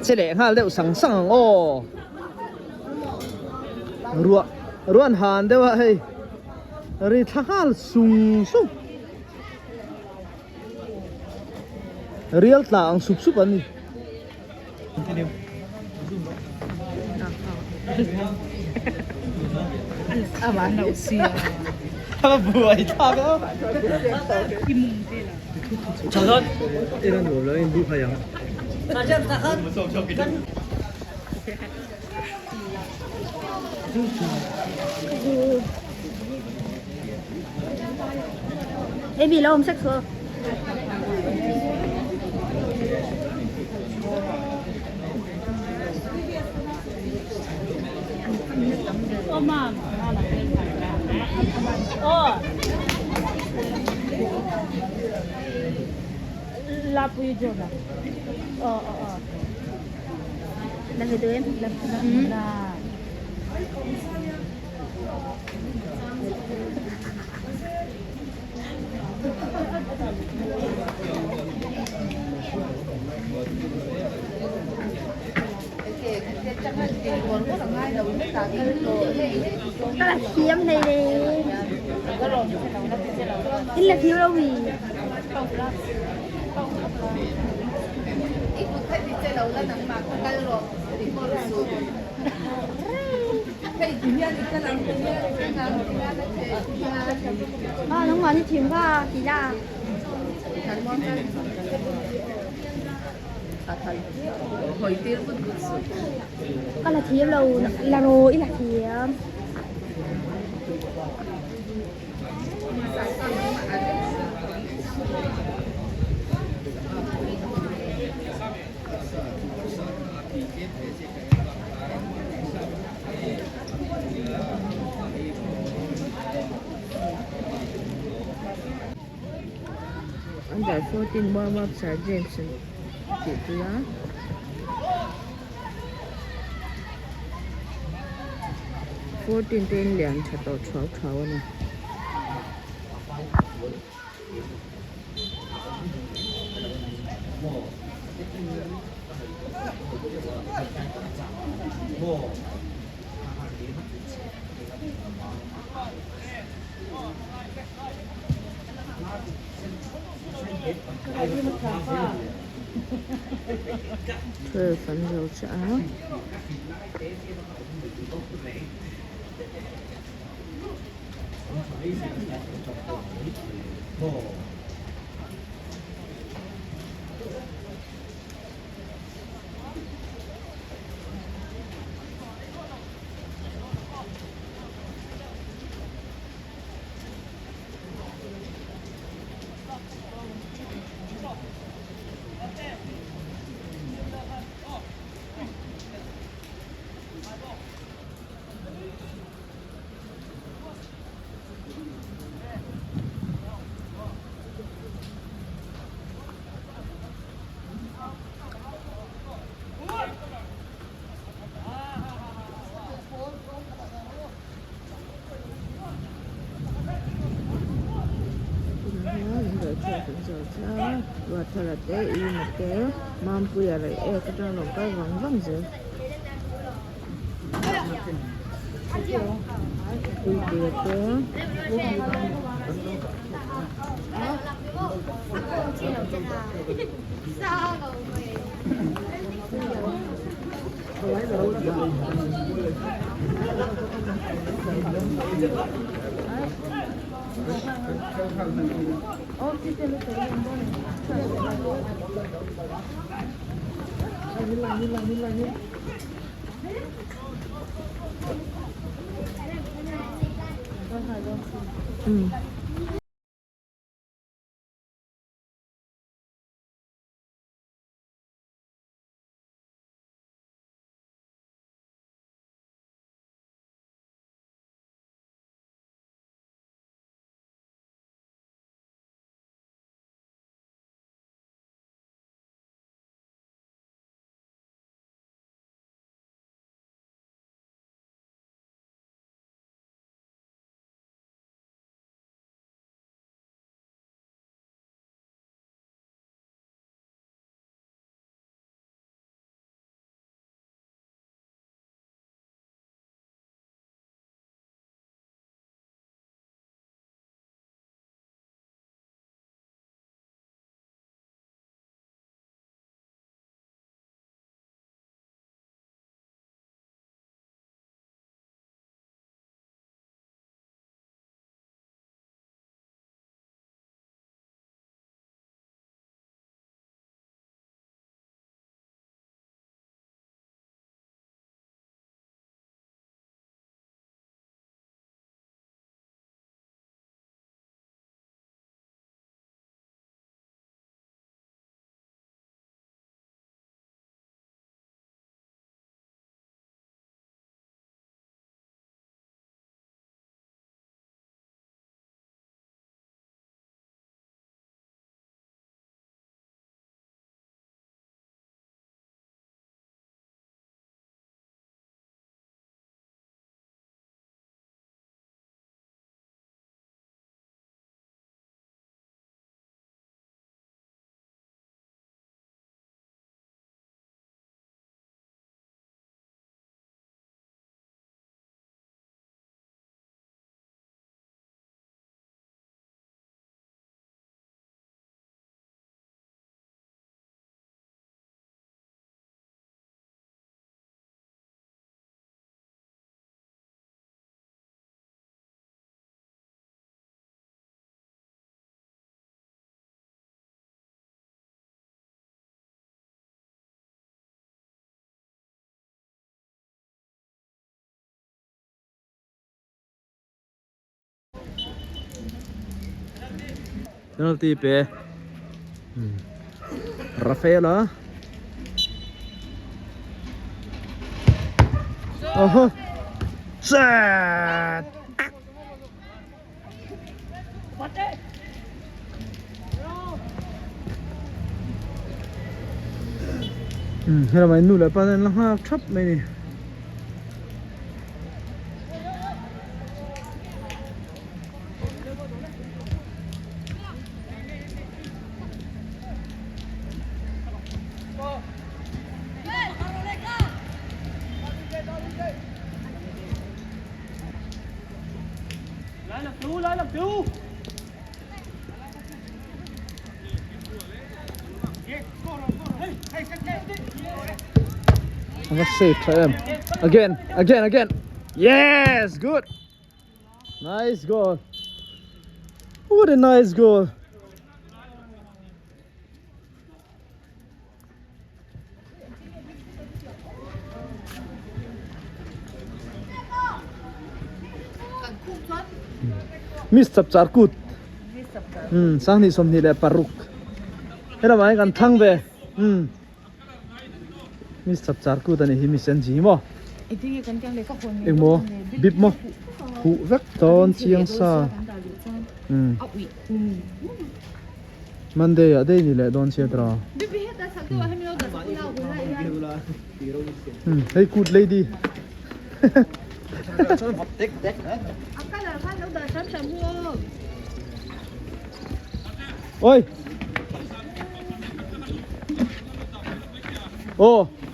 Che leh nghal deuh sang sang ang aw. Ruah ruah an han deuh a hei ri thla nghal sung sung. Rial tla ang sup sup an ni. Amy lo awm sek suh. Ka la thiam hlei le. In la thiam lo mi. À, nóng mà đi thuyền qua thì ra. Ka la thiam lo, la ro i la thiam. Under 14 warm up Sir James an tih pui a. 14 te in lian tha tawh thuau thuau a ni. 12 an zo chiah a. Ruathara te Ima te Mampuia leh Ek atang a lo kal vang vang zel. Puipuia te. Um. Penalty pe. Rafaela. Oho. Set. Helama in nu leh pa te an la nghak thap mai a ni. Ava safe tha em. Again, again, again. Yes, good. Nice goal. What a nice goal. Miss Chapchar Kut. Sanghnih 26. Helamah hian kan thlang ve. Miss Chapchar Kut a ni hi Miss NG maw? Engmaw bip maw? Huh vek dawn chiang sa. Monday ah daih ni leh dawn chhiat ra. Hei kut lady. Oi. Oh.